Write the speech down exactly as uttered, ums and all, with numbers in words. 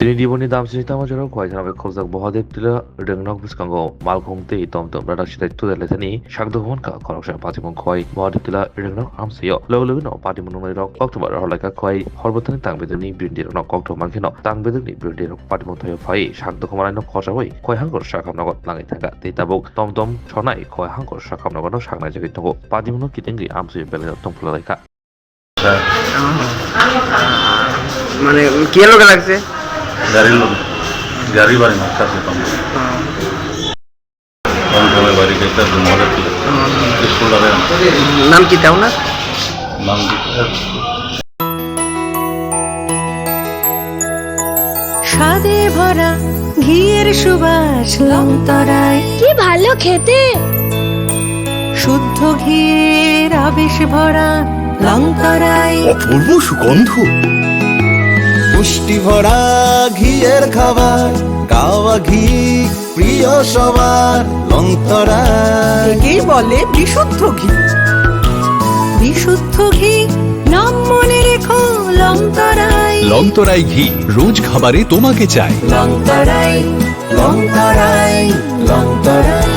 Tini diboni damsini tamo jora khwai thangwi khobjak Bohadeb Tila rwngnok bwskango malkhung tei tom tom radak sitai tudar lethani sak dohon kha khoroksa patimung khwai Bohadeb Tila rwngnok amsaio logo logo no patimung nungnai rok koktwma rohor laikha khwai horbwtani tang bedekni birdi rokno koktwma mankheno tang bedekni birdi rok patimung thaio phai sak dohon manai no khorsa bai khwai hangkor sakham nogo langwi thangkha tei tabuk tom tom sonai khwai hangkor sakham nogo no saknai jagwi tongo patimung no kitengwi amsai belai no tongphla laikha. মানে কিহৰ লগে লাগিছে? গাড়ীৰ লগে। গাড়ী বাৰী মাছ আছে পাম। কোন সময় বাৰী কেইটা মদত কি? স্কুল লাগে। নাম কি তেওঁ না? নাম কি? স্বাদে ভরা ঘিয়ের সুবাস লং তরাই। কি ভালো খেতে। শুদ্ধ ঘিয়ের আবেশ ভরা লং তরাই। অপূর্ব সুগন্ধ। পুষ্টি ভরা ঘিয়ের খাবার, কাওয়া ঘি প্রিয় সবার, লং তরাই। একেই বলে বিশুদ্ধ ঘি। বিশুদ্ধ ঘি, নাম মনে রেখো লং তরাই। লং তরাই ঘি, রোজ খাবারে তোমাকে চাই। লং তরাই, লং তরাই, লং তরাই।